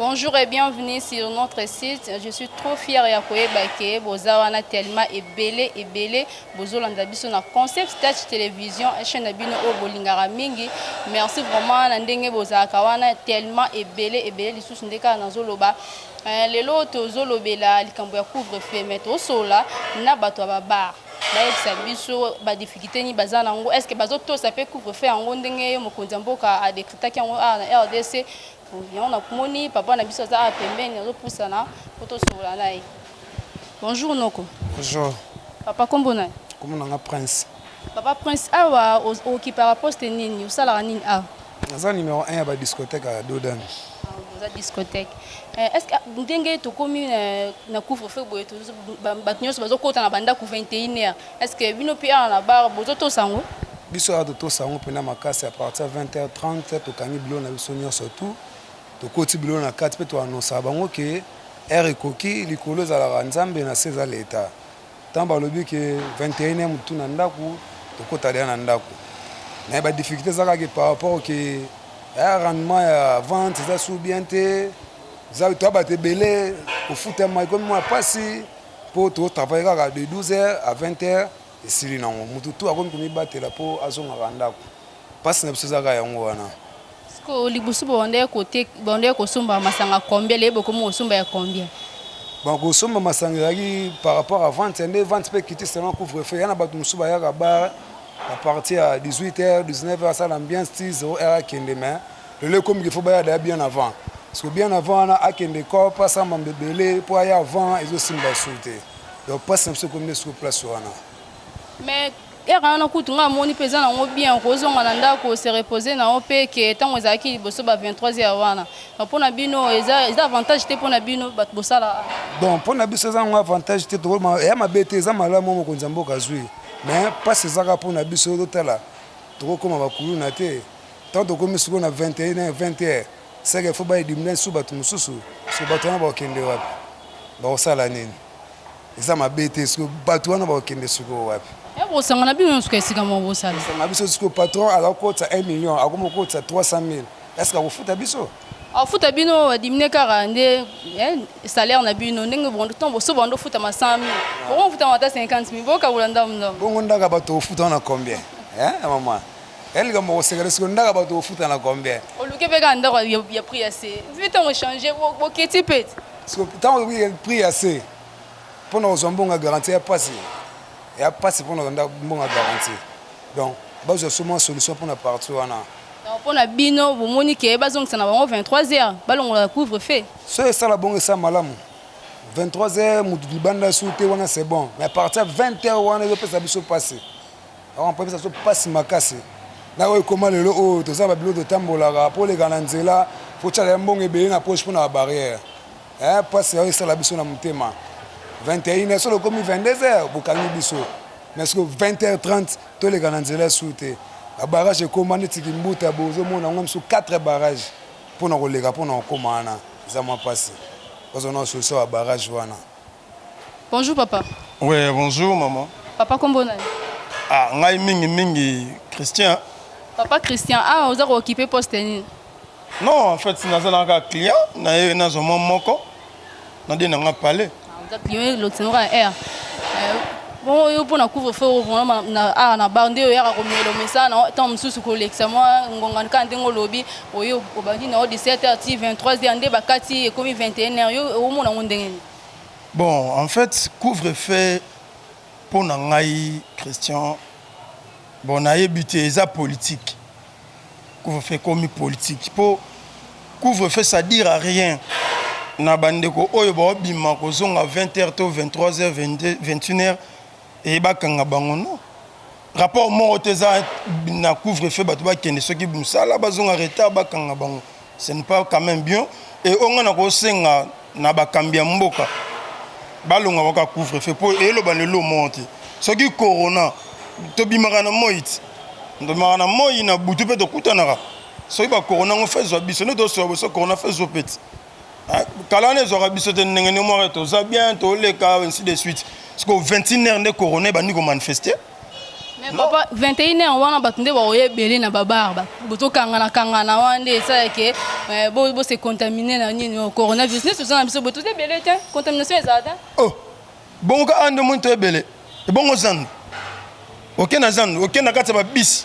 Bonjour et bienvenue sur notre site. Je suis trop fière ya koyeba ke boza wana tellement ebele ebele bozolanda biso na Concept Touch Télévision, chaîne na bino oyo bolingaka mingi. Merci vraiment na ndenge bozalaka wana tellement ebele ebele lisusu nde kaka nazoloba. Lelo tozolobela likambo ya couvre-feu, mais tozosola na bato ya ba bar. Bayebisa biso ba difficulté nini baza nango, est-ce que bazotosa mpe couvre-feu yango ndenge mokonzi ya mboka adécrétaki yango awa na RDC? Yango nakumoni papa na biso aza awa pembeni, azopusana po tosolola na ye. Bonjour noko. Bonjour. Papa, kombo na ye? Kombo nanga Prince. Papa Prince, awa okipaka poste nini? Osalaka nini awa? Naza numéro 1 ya badiscothèque ya Dodan. Oza discothèque. Est ce que ndenge tokomi na couvre-feu boye, bato nyonso bazokota na bandako 21 heures, est ce que bino mpe awa na bar bozotosa yango? Biso awa totosa yango mpena makasi. À partir ya 20h30 tokangi biloko na biso nyonso, tu tokoti biloko na kati mpe toannonçaka bango ke heure ekoki. Likolo ezalaka Nzambe, na se eza leta. Ntango balobi ke 21 heure motu na ndako, tokota deya na ndako. Mais badifficulté eza kaka par rapport ke ya rendement ya vente eza su bien te. Toya bato ebele, kofutama ekomi mwa mpasi mpo totravaille kaka de 12 heures à 20 heures, esili nango. Motu tu akomi komibatela mpo azongaka ndako. Mpasi na biso eza kaka yango wana. Siko liboso bandeki kosomba masanga combien? Leye bokomi kosomba ya combien? Bon, kosomba masanga ezalaki par rapport à vente. Nde vente mpe ekiti selon couvre feu. Ya na bato mosusu bayaka bar à partir ya 18 heures, 19 heures, asala ambiance ti 0 heure, akende. Mais lelo ekomi qu'il faut baya daya bien avant, parce que bien avant wana akende cope, asamba ebele mpo aya avant, ezosimba su te. Donc mpasi na biso ekomi nde siko place wana. Mais heure wana kutu nga amoni mpe eza nango bien kozonga na ndako, se repose nango mpe ke ntango ezalaki liboso ba 23 heures wana. Mpona bino eza avantage te mpona bino bato bosala? Bon, mpona biso eza yango avantage te. Eya mabe te, eza malamu mokonzi ya mboka azwi, mais mpasi ezaka mpona biso. Totala, tokokóma bakuluna te. Ntango tokomi sikoyo na 21 20 heures, seke fo baedimine su bato mosusu. Soki bato wana bakokende wapi? Bakosala nini? Eza mabe te. Sikoyo bato wana bakokende sikoyo wapi? Bosanga na bino nyonso esika moko bosala. Sanga biso sikoyo, patron azakokotisa 1 million, akomi kokotisa 300 000, est ce akofuta biso? Afuta bino, badiminuer kaka nde salaire na bino. Ndenge boso bando ofutama 100 000, bokofutama ata 50 000, bokabula ndambu ndambu. Bongo ndaka bato ofuta wana combien, mama? Ya likambo kosekela, sikoyo ndaka bato ofuta na combien? Oluki mpe kaka ndako ya prix ya se vi, ntango change boketi mpe. Ntango prix ya se, mpona kozwa mbongo ya garantie ya pasi, ya pasi mpona kozwa mbongo ya garantie. Donc bazwa so mwa solution mpona partie wana. Mpona bino bomoni ke bazongisa na bango 23 heures, balongola couvre feu? So esala bongo, esala malamu. 23 heures, motu libanda su te wana, c'est bon. Mais à partir ya 20 heures wana ezopesa biso mpasi, epesa biso mpasi makasi. Na oyo ekóma lelo oyo, toza babiloko totambolaka mpo oleka na nzela, fo tiala ya mbongo ebele na poche mpona babarrière. Mpasi oyo esala biso na motema. 21 heures, soki okomi 22 heures, bokangi biso. Mais soki 20 heures 30, toleka na nzela su te. Babarrage ekóma neti Kimbuta, bozomona yango biso 4 barrage mpona koleka, mpona kokóma wana eza mwa mpasi. Bazwa na solution ya barrage wana. Bonjour papa. Oui, bonjour maman. Papa, kombo nani? Ah, ngai mingi mingi Christian. Papa Christian, ah, oza kooccuper poste nini? Non, en fait naza na kaka client na ye, nazwa mwa moko na de nanga palais. Oza client, elokisa kaka aire. Bongo oyo mpona couvre feu na awa na bar, nde oyaka komela, omesana ntango mosusu kolekisa mwa ngonga kaka ndenge olobi oyo obandi na o 17 heures ti 23 heures, nde bakati ekomi 21 heures. Yo omona yango ndenge nini? Bon, en fait couvre feu mpo na ngai Christian, bon, nayebi te, eza politique. Couvre-feu ekomi politique mpo couvre-feu, ça dire à rien na bandeko oyo baobima kozonga 20 heures to 23 heures, 21 heures, eyebakanga bango. Non, rapport moko te eza na couvre-feu. Bato bakende soki mosala, bazonga retard, bakanga bango, ce n'est pas quand même bien. Et oyo ngai nakosenga na bakambi ya mboka, balonga kaka couvre-feu mpo eloba lelo moko te. Soki corona, tobimaka na moi ti tobimaka na moi na butu mpe tokutanaka. Soki bacorona yango fe ezwa biso nde tosola boso, corona fe ezwa mpe ti kala wana ezwaka biso te. Ndenge ndenge moko toza bien, toleka, ainsi de suite. Parce que 21 heures nde corona ebandi komanifester. Mais papa, 21 heures wana bato nde bakoya ebele na babar, bozokangana kangana wana nde esalake bose contamine na nini, coronavirus. Nde toza na biso boye, toza ebele te, contamination ezala te. Oh, bongo ka ande omoni to ebele, ebongo zandu, oke na zandu, oke na kati ya babisi,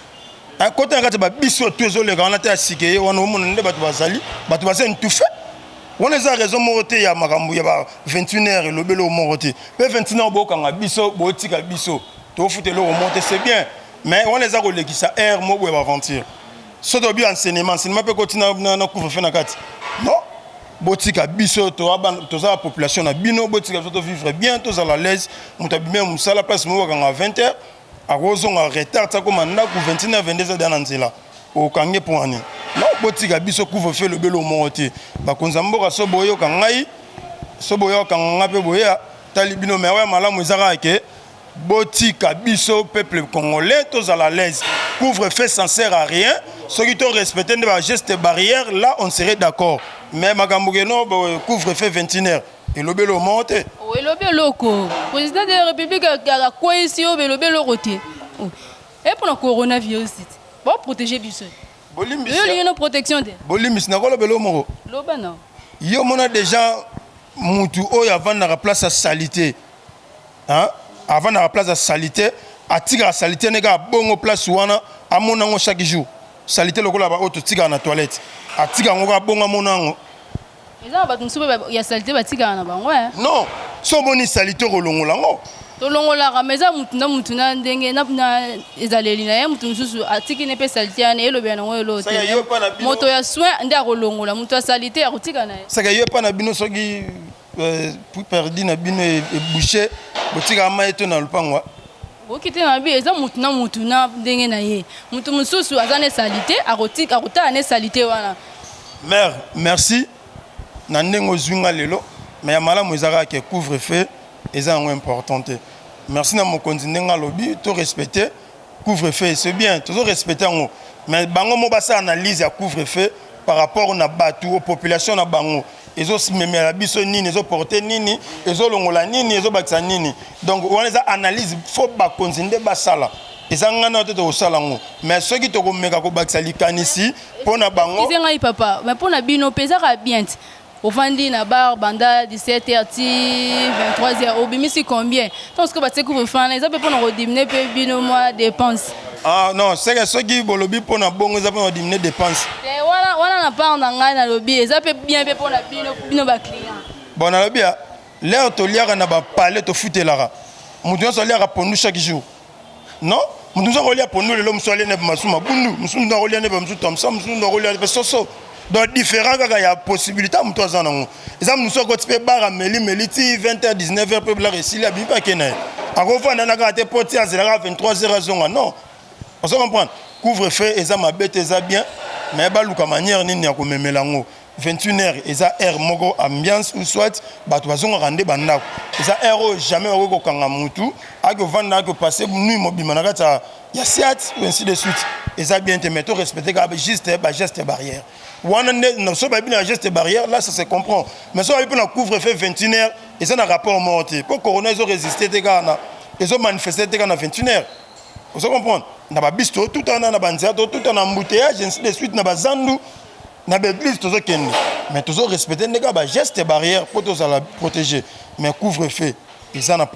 kota na kati ya babisi oyo tu ezoleka wana te ya sike ye wana, omona nde bato bazali, bato baza entufe wana. Eza raison moko te ya makambo ya ba 21 heures, elobi eloko moko te. Mpe 21 heures bokanga biso, botika biso tofuta eloko moko te, c'est bien, mais wana eza kolekisa heure moko boye, baaventure. So tobi enseignement, enseignement mpe koti na couvre-feu na kati, non. Botika biso, toza ba population na bino, botika biso tovivre bien, tozala à l'aise. Moto abimi ya mosala, place moko bakanga 20 heures, akozonga retard ti akoma ndako 21 heures, 22 heures na nzela, okange mpo wani? Non, botika biso. Couvre-feu elobi eloko moko te. Bakonzi ya mboka, so boyoka ngai, so boyokanga ngai mpe boya tali bino, mais oya malamu eza kaka ke botika biso peuple congolais tozala à l'aise. Couvre-feu, ça sert à rien. Soki to respecte nde bageste barrière, là on serait d'accord, mais makambo ke no couvre-feu 21 heures elobi eloko moko te. Elobi eloko. Président de la République akweyisi oyo, elobi eloko te. E mpona coronavirus te, baprotéger biso. Bolimbisi. Oyo olingi no protection te. Bolimbisi, nakoloba eloko moko. Loba na. Yo mona déjà mutu oyo avandaka place ya salité, hein? Avandaka place ya salité, atikaka salité nde kaka bongo place wana, amona yango chaque jour. Salité lokola baoyo totikaka na toilette, atika yango kaka bongo, amona yango. Eza na bato mosusu mpe ya salité batikaka na bango, eh. Non, so omoni salité, okolongola yango. Tolongolaka, mais eza mutu na mutu na ndenge na ezaleli na ye. Mutu mosusu atiki ne mpe salité wana, elobela nango elo te. Saka yo epa na bino- Moto ya soin nde akolongola, moto ya salité akotika na ye. Saka yo epa na bino, soki puits perdu na bino ebouché, botikaka mai to na lupango? Okoki te na bi, eza mutu na mutu na ndenge na ye. Mutu mosusu aza na salité, akotika, akotala ne salité wana. Mare, merci na ndenge ozwi nga lelo, mais ya malamu eza kaka ke couvre feu eza yango important te. Merci na mokonzi ndenge alobi to respecte couvre feu, c'est bien, tozo respecte yango, mais bango mo basala analyse ya couvre feu par rapport na bato, aux population na bango, ezomemela biso nini, ezoporte nini, ezolongola nini, ezobakisa nini. Donc wana eza analyse faut bakonzi nde basala, eza ngai na te tokosala yango, mais soki tokomeka kobakisa likanisi mpo na bango. Excuse ngai papa, mais mpo na bino mpe ezaka bien te. Ofandi na bar banda 17 heures ti 23 heures, obimisi combien? Ntango soki batie couvre-feu wana, eza mpe mpona kodiminuer mpe bino mwa dépense. Ah non, seke soki bolobi mpona bongo, eza mpona kodiminuer dépense. Te, wana wana na part na ngai nalobi eza mpe bien mpe mpona bino, bino baclient. Bon, nalobi ya l'heure toliaka na bapale, tofutelaka. Moto nyonso aliaka pondu chaque jour? Non. Moto mosusu akolia pondu lelo, mosusu alia nde masu mabundu, mosusu moto akolia nde mosusu thomson, mosusu moto akolia mpe soso. Donc différent kaka ya possibilité ya moto aza nango. Eza mosusu akoti mpe bar, ameli meli ti 20 heures, 19 heures, mpe bilaka esili, abimi mpe ake na ye, akovanda na kaka te po ti azelaka 23 heures azonga. Non, ozo comprendre? Couvre feu eza mabe te, eza bien, mais baluka manière nini ya komemela yango. 21 heures eza heure moko ambiance ou soit bato bazongaka nde bandako. Eza heure oyo jamais bakoki kokanga mutu akovanda, akopasser nuit mobima na kati ya siat ou ainsi de suite. Eza bien te, mais to respecte kaka juste bageste barrière wana nde. So bayebi na geste barrière là, ça se comprend, mais so bayebi mpo na couvre feu 21 heures, eza na rapport moko te, mpo corona ezorésister te kaka na ezomanifeste te kaka na 21 heures. Ozo comprendre? Na babisi totutana, na banzela totutana, na embouteillage, ainsi de suite, na bazandu, na baeglise tozokende, mais tozorespecte nde kaka bageste barrière mpo tozala protégé. Mais couvre feu eza na,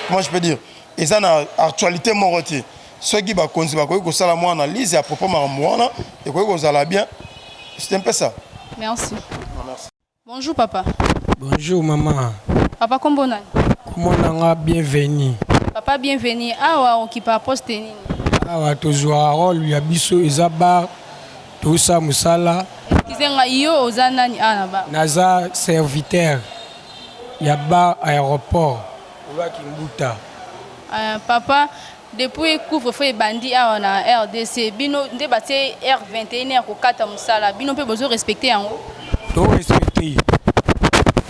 comment je peux dire, eza na actualité moko te. Soki bakonzi bakoki kosala mwa analyse à propos makambo wana, ekoki kozala bien. C'est un peu ça. Merci. Merci. Bonjour papa. Bonjour maman. Papa, kombo nani? Kombo nanga Bienvenu. Papa Bienvenu, awa okipa poste nini? Awa tozwa rôle ya biso eza bar, tosala mosala. Excuse ngai, yo oza nani awa na bar? Naza serviteur ya bar Aéroport olwaki Mbuta. Papa, depuis couvre-feu ebandi awa na RDC, bino nde batie heure 21 heure kokata mosala, bino mpe bozo respecte yango? Torespecte,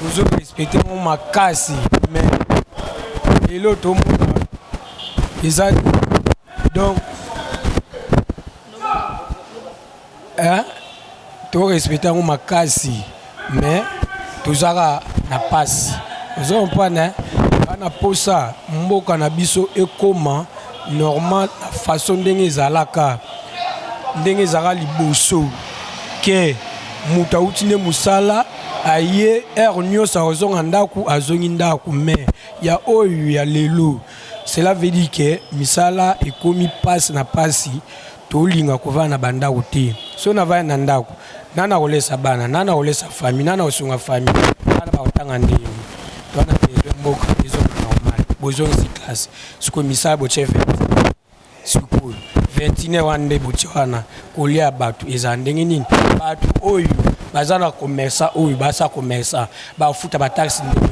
tozo respecte yango makasi, mais lelo tomona eza donc, hein? Torespecte yango makasi, mais tozaka na pasi, ozo comprendre? Bana posa mboka na biso ekoma. normal na façon ndenge ezalaka, ndenge ezalaka liboso, ke moto awuti nde mosala, aye heure nyonso akozonga ndako, azongi ndako. Mais ya oyo ya lelo, cela veut dire ke misala ekomi mpasi na mpasi. Tolinga kovanda na bandako te. So navandi na ndako, nana kolesa bana, nana kolesa famille, nana kosunga famille, bana bakotanga ndenge? Towana besoin mboka ezonga normal. Bozongisi classe, sikoyo misala botie 20, sikoyo 21 wana nde botie wana, kolia bato ezala ndenge nini? Bato oyo baza na commerçant, oyo basa commerçant, bafuta bataxe ndenge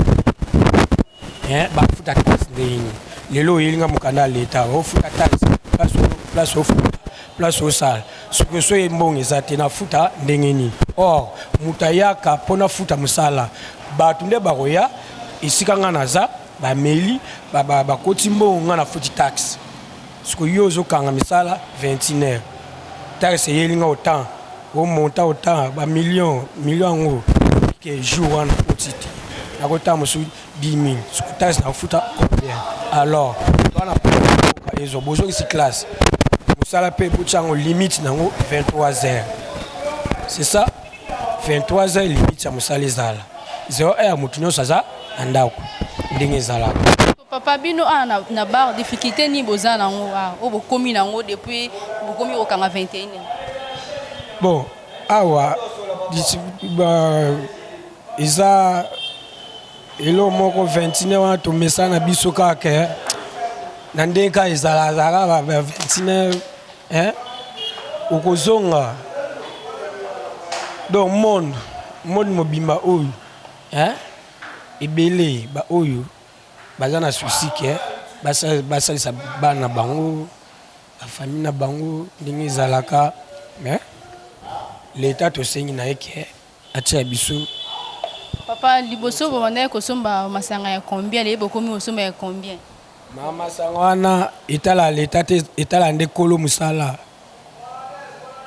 nini? Bafuta taxe ndenge nini? Lelo oyelinga mokanda ya leta, ofuta taxe place, ofuta place osala. Soki so ye mbongo eza te, nafuta ndenge nini? Or moto ayaka mpo nafuta mosala, bato nde bakoya esika nga naza, bameli, bakoti mbongo, nga nafuti taxe. Soki yo ozokanga misala 21 heures, taxe eyelinga autant, omonta autant bamillion million yango, ke jour wana okoti te, nakotanga mosusu 10 000, soki taxe nafuta combien? Alors wana mboka ezwa, bozongisi classe, mosala mpe botia yango limite nango 23 heures, c'est ça, 23 heures limite ya mosala ezala 0 heure, motu nyonso aza na ndako ndenge ezalaka. Papa, bino awa na bar, difficulté nini boza nango awa, oyo bokomi nango depuis bokomi kokanga 21? Bon, awa eza eloko moko, 21 wana tomesana na biso kaka na ndenge kaka ezalaka. Ba 21 okozonga, donc monde mobimba oyo ebele baoyo baza na souci ke basalisa bana na bango, bafamille na bango ndenge ezalaka. Mais leta, tosengi na ye ke atia biso. Papa, liboso bobandaki kosomba masanga ya combien? Leye bokomi kosomba ya combien? Ma masanga wana etala leta te, etala nde kolo mosala.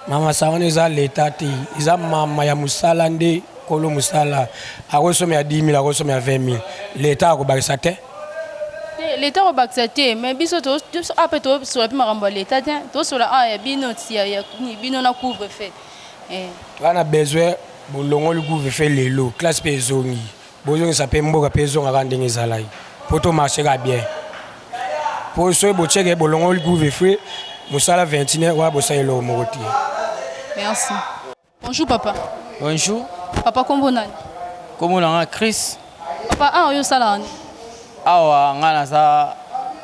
Ma masanga wana eza leta te, eza mama ya mosala nde kolo mosala. Akosomba ya 10 000, akosomba ya 20 000, leta akobakisa te. Te, leta akobakisa te, mais biso ape tosola mpe makambo ya leta te, tosola awa ya bino ti ya bino na couvre feu. Wana besoin bolongoli couvre feu lelo, classe mpe ezongi, bozongisa mpe mboka mpe ezongaka ndenge ezalaki po to marché ka bien. Po soki botieke bolongoli couvre feu, mosala 21 wana, bosala eloko moko te. Merci. Bonjour papa. Bonjour. Papa, kombo nani? Kombo na nga Chris. Papa, awa oyo osalaka nini? Awa nga naza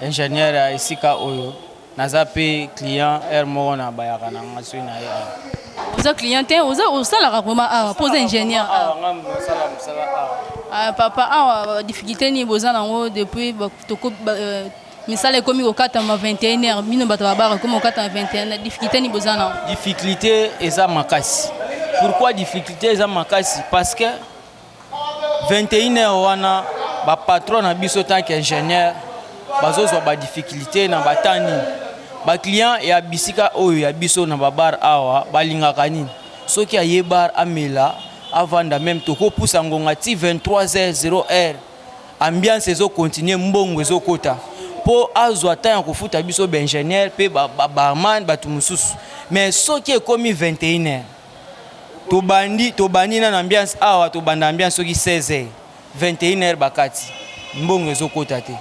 ingénieur ya esika oyo, naza mpe client heure moko na bayaka na nga soki na ye awa. Oza client te, oza osalaka vraiment awa mpo oza ingénieur awa? Awa nga mosala mosala awa. Ah, papa, awa difficulté nini boza nango depuis misala ekomi kokatama 21 heures? Bino bato babara, ekomi kokatama 21, difficulté nini boza nango? Difficulté eza makasi. Pourquoi difficulté eza makasi? Parce que 21 heures wana, bapatron na biso tant qu'ingénieur bazozwa badifficulté na bata nini? Baclient ya bisika oyo ya biso na babar awa balingaka nini? Soki aye bar, amela, avanda, même tokopusa ngonga ti 23 heures 0 heure, ambiance ezocontinue, mbongo ezokota mpo azwa temps ya kofuta biso baingénieur mpe babarman, bato mosusu. Mais soki ekomi 21 heures, tobandi nano ambiance awa, tobanda ambiance soki 16 heures, 21 heures bakati, mbongo ezokota te,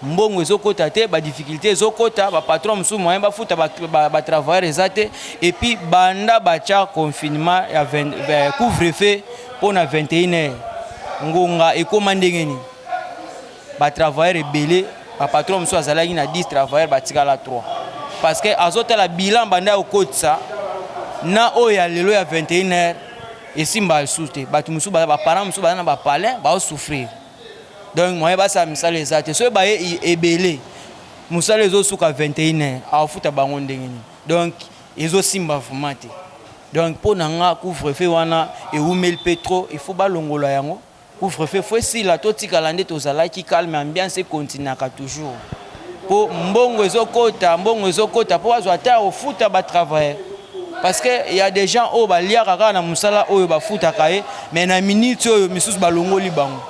mbongo ezokota te, badifficulté ezokota. Bapatron mosusu, moyen bafuta batravailleur eza te. Et puis banda batya confinement ya couvre feu mpo na 21 heures, ngonga ekóma ndenge nini? Batravailleur ebele, bapatron mosusu azalaki na 10 travailleur, batikala 3, parce que azotala bilan banda ya kokotisa na oyo ya lelo ya 21 heures, esimba lisusu te. Bato mosusu, baparent mosusu baza na bapalin, baosouffrir, donc moyen basala misala eza te. Soki baye ebele, mosala ezosuka 21 heures, akofuta bango ndenge nini? Donc ezosimba vraiment te. Donc mpo na nga, couvre feu wana ewumeli mpe trop, il faut balongola yango. Couvre feu faut esila, totikala nde tozalaki calme, ambiance ekontinuaka toujours mpo mbongo ezokota, mbongo ezokota mpo bazwa ata kofuta batravailleur, parce que y a des gens oyo baliaka kaka na mosala oyo bafutaka ye. Mais na minute oyo, misusu balongoli bango,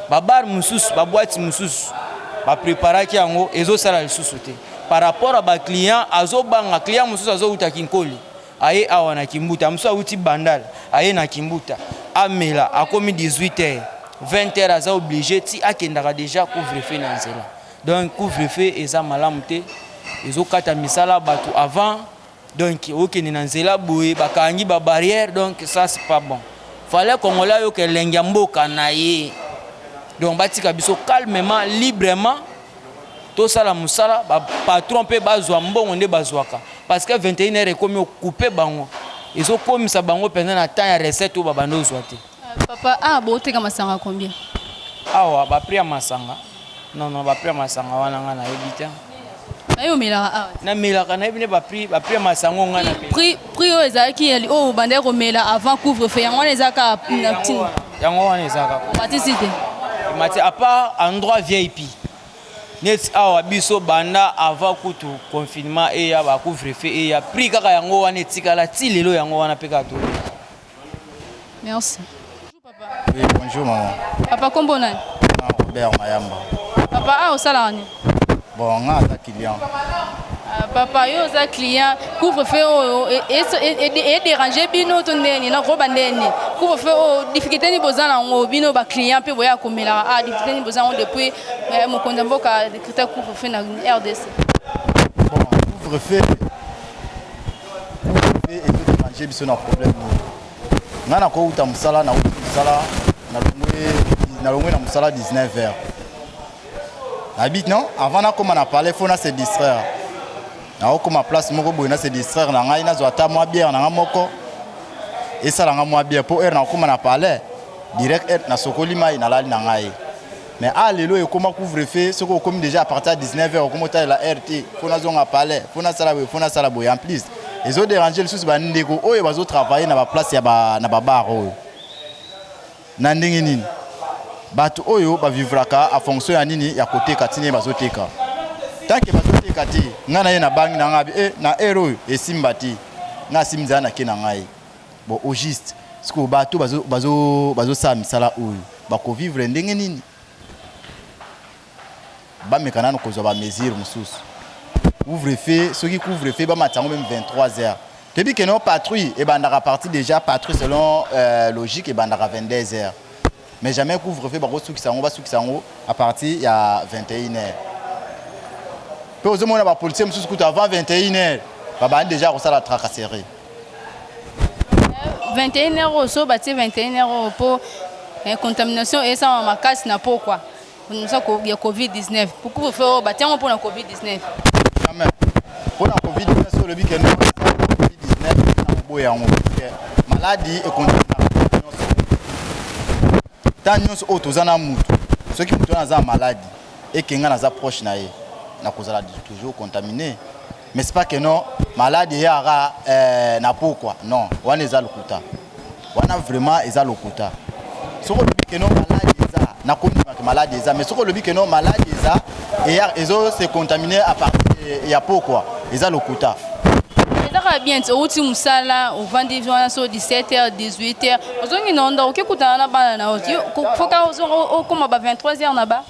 babar mosusu, baboîte mosusu bapreparaki yango, ezosala lisusu te. Par rapport ya baclient, azobanga. Client mosusu azowuta Kinkoli, aye awa na Kimbuta, mosusu awuti Bandal, aye na Kimbuta, amela, akomi 18 heures, 20 heures, aza obligé ti akendaka déjà couvre-feu na nzela. Donc couvre-feu eza malamu te, ezokata misala bato avant. Donc okende na nzela boye, bakangi babarrière, donc ça, c'est pas bon. Fallait Congolais ayoka elengi ya mboka na ye. Donc batika biso calmement, librement, tosala mosala. Bapatron mpe bazwa mbongo nde bazwaka, parce que 21 heure ekomi okupe bango, ezokomisa bango mpenza na temps ya recette oyo babanda ozwa te. Papa, ah, boteka masanga combien? Awa baprix ya masanga, non, baprix ya masanga wana nga nayebi te. Naye omelaka awa? Namelaka, nayebi nde baprix ya masanga oyo ngai namela. Prix oyo ezalaki oyo obandaki komela avant couvre feu, yango wana eza kaka na ntina? Yango wana eza kaka. Matisi te? Mati, à part endroit VIP neti awa. Biso banda avant kutu confinement eya, bacouvre feu eya, prix kaka yango wana etikala ti lelo, yango wana mpe kaka toyeba. Merci. Oui, bonjour maman. Papa, kombo nani? Ah, Robert Mayamba. Papa, awa osalaka nini? Bon, nga aza client. Ah, papa, yo oza client. Couvre feu oyo edérange bino to ndeni? Nakoba ndeni couvre feu oyo, difficulté nini boza nango, bino baclient mpe boya komelaka? Ah, difficulté nini boza nango depuis mokonzi ya mboka décréter couvre feu na RDC? Bon, couvre-feu ezodérange biso na problème nini? Nga nakouta mosala, nauti mosala, nalongwe na mosala 19 heures. Nabi non, avant nakóma na palais, faut na se distraire. Naokóma place moko boye, na se distraire na ngai, nazwa ata mwa bière na nga moko, esala nga mwa bière, mpo heure nakóma na palais direct, heure nasokoli mai, nalali na ngai. Mais a lelo ekóma couvre-feu, soki okomi déjà à partir ya 19 heures, okómi otalela heure te, faut nazonga palais, faut nasala boye, faut nasala boye. En plus ezodérange lisusu bandeko oyo bazotravaille na baplace ya na babar oyo. Na ndenge nini? Bato oyo bavivraka a fonction ya nini? Ya koteka. Ntina bazoteka, tant que bazoteka te, ngai na ye na bangi na ngai abi e na heure oyo esimba te, ngai asimbi nzala nake na ngai. Bon, au juste sikoyo bato bazosala misala oyo bakovivre ndenge nini? Bameka nano kozwa bamesure mosusu. Couvre-feu, soki couvre-feu bamata yango même 23 heures. Toyebi ke no patrouille ebandaka partie déjà, patrouille selon logique ebandaka 22 heures, mais jamais couvre-feu bakosukisa yango, basukisa yango à partir ya 21 heures. Mpe ozomona bapolicier mosusu kutu avant 21 heures babandi déjà kosala tracasserie. 21 heures oyo, so batie 21 heures oyo mpo contamination esalama makasi na pokwa ya COVID-19. Couvre-feu oyo batie yango mpona COVID-19? Jamais mpona COVID-19. So olobi ke no COVID-19, na koboya yango, maladie econtaminaka nyonso, ta nyonso oyo toza na mutu. Soki mutu wana aza na maladie, ekenga naza proche na ye, nakozala toujours contaminé. Mais c'est pas que non maladie eyaka na pokwa. Non, wana eza lokuta, wana vraiment eza lokuta. Soki olobi ke non maladie eza, nakondimaka maladie eza, mais soki olobi ke non maladie eza ezo se contaminer à partir ya pokwa, eza lokuta. Eza kaka bien ti outi mosala, ovandi wana, so 17 heures, 18 heures, ozongi na ndako, oke kutana na bana na yo. Foka okóma ba 23 heures na ba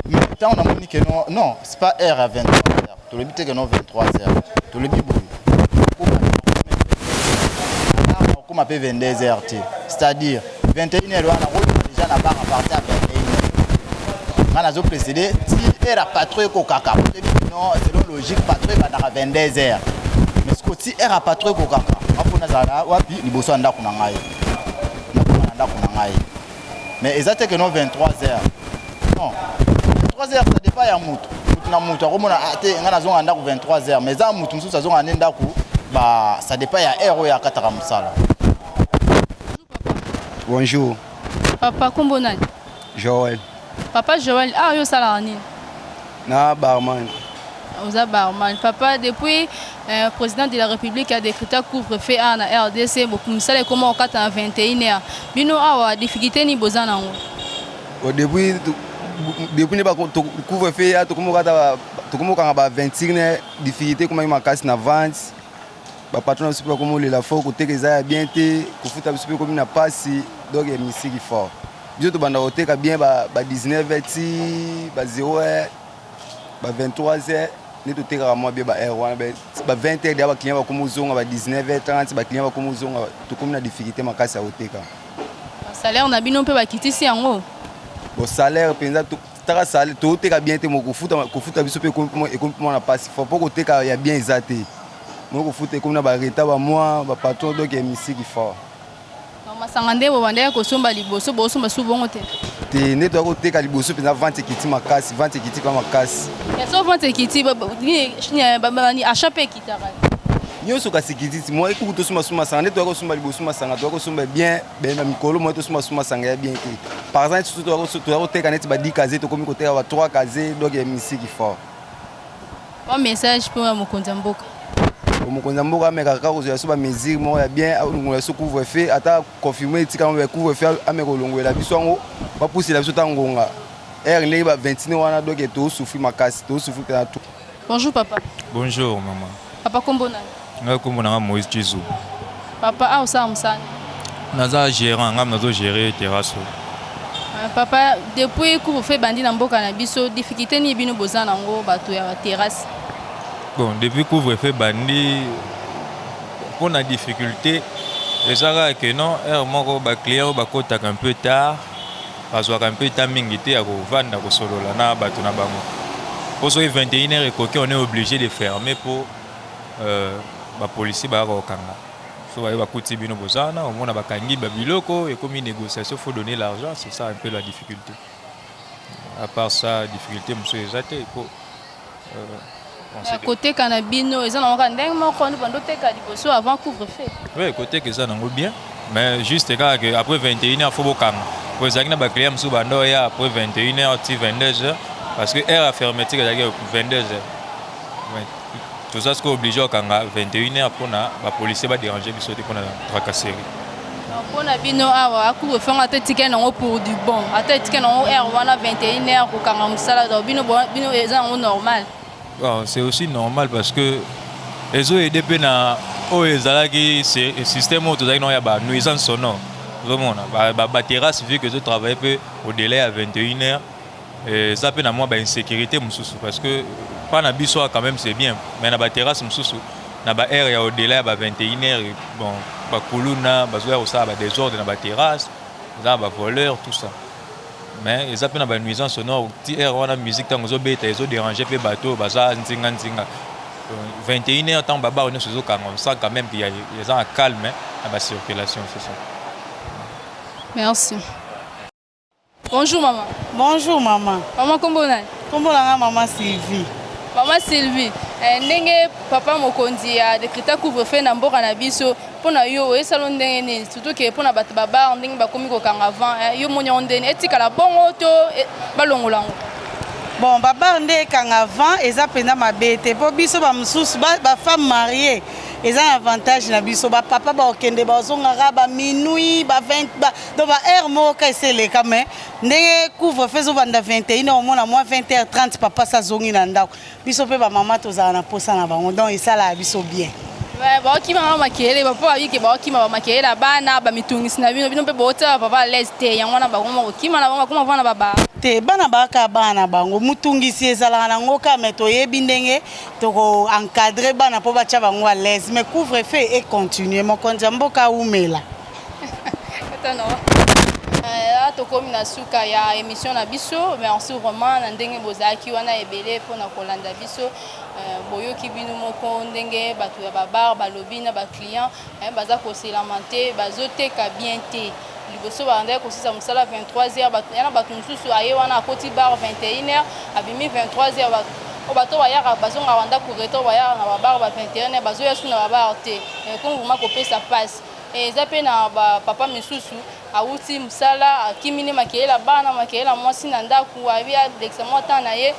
Mais ntango namoni ke non, non, c'est pas heure ya 23 heures. Tolobi te ke non 23 heures, tolobi boye, okóma mpe 22 heures te, c'est-à-dire 21 heures wana koloba déjà na bar. À partir ya 21 heures nga nazoprécédé ti heure ya patrouille ekokaka. Non, selon logique patrouille ebandaka 22 heures, mais siko ti heure ya patrouille ekokaka, apo nazala wapi? Liboso ya ndako na ngai, nakoma na ndako na ngai. Mais eza te ke no 23 heures, non, 23 heures ça dépend ya mutu. Mutu na mutu akomona te ngai nazonga ndako 23 heures, mais eza mutu mosusu azonga nde ndako ba, ça dépend ya heure oyo akataka mosala. Bonjour. Papa, kombo nani? Joël. Papa Joël, ah, yo osalaka nini? Na barman. Oza barman. Papa, depuis président de la République a décrété couvre-feu awa na RDC, mosala ekoma kokata na 21 heures, bino awa difficulté nini boza nango? Depuis nde couvre-feu ya, tokomi kokanga ba 21 heures, difficulté ekomaki makasi na vente. Bapatron na biso mpe bakomi olela fort, koteka eza ya bien te, kofuta biso mpe ekomi na pasi. Donc ya misiki fort, biso tobanda koteka bien ba 19 heures ti ba 0 heure, ba 23 heures. Nde totekaka mwa bien ba heure wana, ba 20 heures deja ba client bakomi ozonga, ba 19 heures 30 ba client bakomi ozonga, tokomi na difficulté makasi ya koteka. Salaire na bino mpe bakitisi yango? Bon, salaire mpenza taka salaire toteka bien te, kofuta kofuta biso mpe ekomi mwa na mpasi fort, mpo koteka ya bien eza te, mo kofuta ekomi na ba retard ba mois, ba patron, donc misiki fort. Masanga nde bobandaki kosomba liboso, bosomba su bongo te? Te, nde toya koteka liboso mpenza, vente ekiti makasi, vente ekiti mpa makasi. So vente ekiti, achat mpe ekitaka. Nyonso kasi ekiti ti mwa ekuku tosomba su masanga nde toya kosomba liboso, masanga toya kosomba bien na mikolo mwa tosomba su masanga ya bien te. Par exemple, susu toya koteka neti ba 10 casier, tokomi koteka ba 3 casier, donc ya misiki fort. Mwa message mpo ya mokonzi ya mboka? Mokonzi ya mboka ameka kaka kozwa biso bamesure moko ya bien, alongola biso couvre-feu, ata confirme etika yango ya couvre-feu, ameka kolongolela biso yango, bapusela biso ta ngonga heure ndenge ba 21 wana, donc tozosouffrir makasi, tozosouffrir mpenza tout. Bonjour papa. Bonjour maman. Papa, kombo nani? Ngai kombo na nga Moïse Chizu. Papa, awa osala mosala? Naza gérant, ngai nazo gérer terrasse. Papa, depuis couvre-feu ebandi na mboka na biso, difficulté nini bino boza nango bato ya terrasse? Bon, depuis couvre-feu ebandi, mpona difficulté eza kaka ke non, heure moko baclient oyo bakotaka un peu tard, bazwaka un peu temps mingi te ya kovanda kosolola na bato na bango, mpo soki 21 heure ekoki, on est obligé de fermer, mpo bapolisier bayaka kokanga. So baye bakuti bino boza wana, omona bakangi babiloko, ekomi négociation, faut donner l'argent. C'est ça un peu la difficulté. À part ça, difficulté mosusu eza te po Koteka na bino eza nango kaka ndenge moko nde bando oteka liboso avant couvre-feu? Oui, koteka eza nango bien, mais juste kaka ke après 21 heures faut bokanga, po ezalaki na baclient mosusu bando oya après 21 heures ti 22 heures, parce que heure ya fermeture ezalaki 22 heures. Toza sikoyo obligé okanga 21 heures mpona bapolicier badérange biso te mpona tracasserie. Mpona bino awa, couvre-feu ngo ata etikali nango pour du bon, ata etikali nango heure wana 21 heures kokanga mosala, donc bino eza nango normal? Bon, c'est aussi normal parce que ezoaider mpe na oyo ezalaki système oyo tozalaki nango ya banuisance sonore. Ozomona baterrasse, vu que ezotravaille mpe au-delà ya 21 heures, eza mpe na mwa bainsécurité mosusu, parce que mpa na biso quand même c'est bien, mais na baterrasse mosusu na baheure ya au-delà ya ba 21 heures, bon, bakuluna bazoya kosala badésordre na baterrasse, eza na bavoleur, tout ça. Mais eza mpe na banuisance sonore ti heure wana, musique ntango ezobeta ezodérange mpe bato oyo baza nzinga nzinga. 21 heures, ntango babar nyonso ezokanga, on sent quand même qu'il eza na calme na bacirculation, c'est ça. Merci. Bonjour maman. Bonjour maman. Maman, kombo nani? Kombo na nga maman Sylvie. Mama Sylvie, ndenge papa mokonzi ya décréter couvre-feu na mboka na biso, mpona yo oyesala ndenge nini? Surtout ke mpona bato babar, ndenge bakomi kokanga avant, yo moni yango ndeni? Etikala bongo to balongola yango? Bon, babar nde ekanga avant eza mpenza mabe te, mpo biso bamosusu bafemme mariée eza na avantage na biso. Bapapa bakokende, bazongaka baminuit, ba 20 ba, donc ba heure moko ka esi eleka. Mais ndenge couvre-feu ezobanda 21 heure, omona mwa 20 heure 30 papa sa azongi na ndako. Biso mpe bamama tozala na posa na bango, donc esalaka biso bien. Baokima kaka makelele, papa babike baokima bamakelele ya bana, bamitungisi na bino, bino mpe bootia bapapa à l'aise te. Yango wana bakoma kokima na bango, bakoma vana baba. Te, bana baaka bana na bango, motungisi ezalaka nango kaka, mais toyebi ndenge toko encadre bana mpo batya bango à l'aise. Mais couvre-feu econtinue, mokonzi ya mboka aumela. Tokomi na suka ya émission na biso. Merci vraiment na ndenge bozalaki wana ebele mpona kolanda biso. Boyoki bino moko ndenge bato ya babar balobi na baclient baza koselama te, bazoteka bien te. Liboso bandaki kosisa mosala 23 heures, yana bato mosusu aye wana akoti bar 21 heures, abimi 23 heures. Oyo bato bayaka bazongaka ndako retard, bayaka na babar ba 21 heures, bazoya su na babar te. Comme vraiment kopesa mpasi, eza mpe na bapapa misusu awuti mosala, akimi nde makelele bana, makelele mwasi na ndako, abi alekisa mwa temps na ye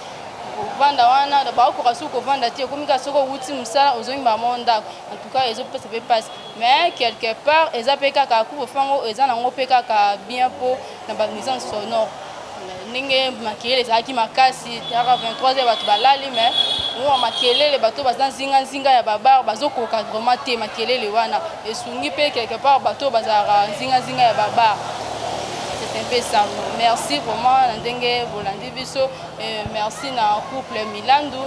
kovanda wana, bakokoka soki kovanda te. Ekomi kaka soki owuti mosala, ozongi bango ndako. En tout cas ezopesa mpe mpasi, mais quelque part eza mpe kaka couvre-feu yango eza nango mpe kaka bien mpo na banuisance sonore, ndenge makelele ezalaki makasi kaka 23 heures bato balali, mais mwa makelele, bato baza nzinga-nzinga ya babar bazokoka vraiment te. Makelele wana esungi mpe quelque part bato bazalaka nzinga-nzinga ya babar. C'est un peu ça. Merci vraiment na ndenge bolandi biso. Merci na couple Milandu.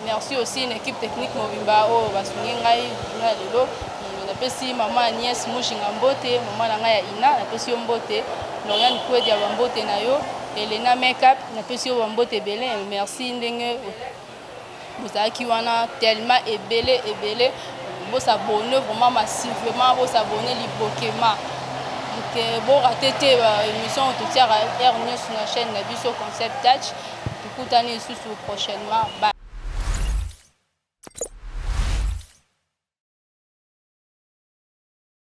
Merci aussi na équipe technique mobimba oyo basungi ngai na lelo. Napesi mama Agnès Mujinga mbote, mama na ngai ya Ina, napesi yo mbote. Lauriane Kwedi ya bambote na yo. Elena Makeup, napesi yo bambote ebele. Merci ndenge bozalaki wana tellement ebele ebele. Bosabonner vraiment massivement, bosabonner libokema. Donc borater te ba émission totiaka heure nyonso na chaîne na biso Concept Touch. Tokutani lisusu prochainement. Bye.